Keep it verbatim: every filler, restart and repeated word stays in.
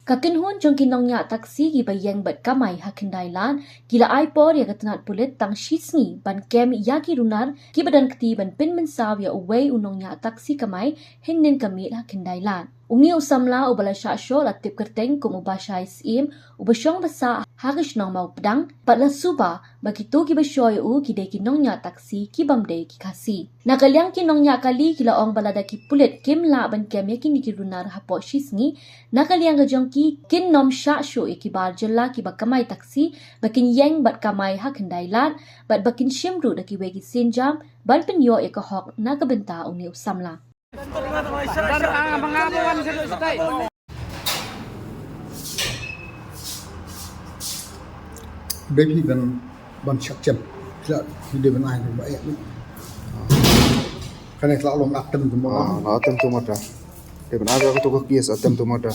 Ka kynhun jong ki nongñiah taksi kiba ïeng bad kamai ha Khyndailad ki la ai por ïa ka tnat pulit tang shi sngi ban kem ïa ki runar kiba don kti ban pynmynsaw ïa uwei u nongñiah taksi kamai hynnin ka miet ha Khyndailad. Une u samla uba la shah shoh la tip kyrteng kum u Bashai Syiem, uba shong ba sah ha ka shnong Mawpdang, bad la suba ba kito kiba shoi ïa u ki dei ki nongñiah taksi ki bym dei ki Khasi. Na ka liang ki nongñiah kali ki la ong ba lada ki pulit kim lah ban kem ïa kine ki runar hapoh shi sngi, na ka liang ka jong ki kin nym shah shuh ïa ki bar jylla kiba kamai taksi ba kin ïeng bad kamai ha Khyndailad, bad ba kin shim ruh da kiwei ki sienjam ban pynïoh ïa ka hok na ka bynta une u samla. Dei phi ban ban shak chen. Kila phi dei ban ai ba eh. Kane kila long atem tu mo. Ah, na atem tu mata. Dei ban ai ba tu ko kies atem tu mata.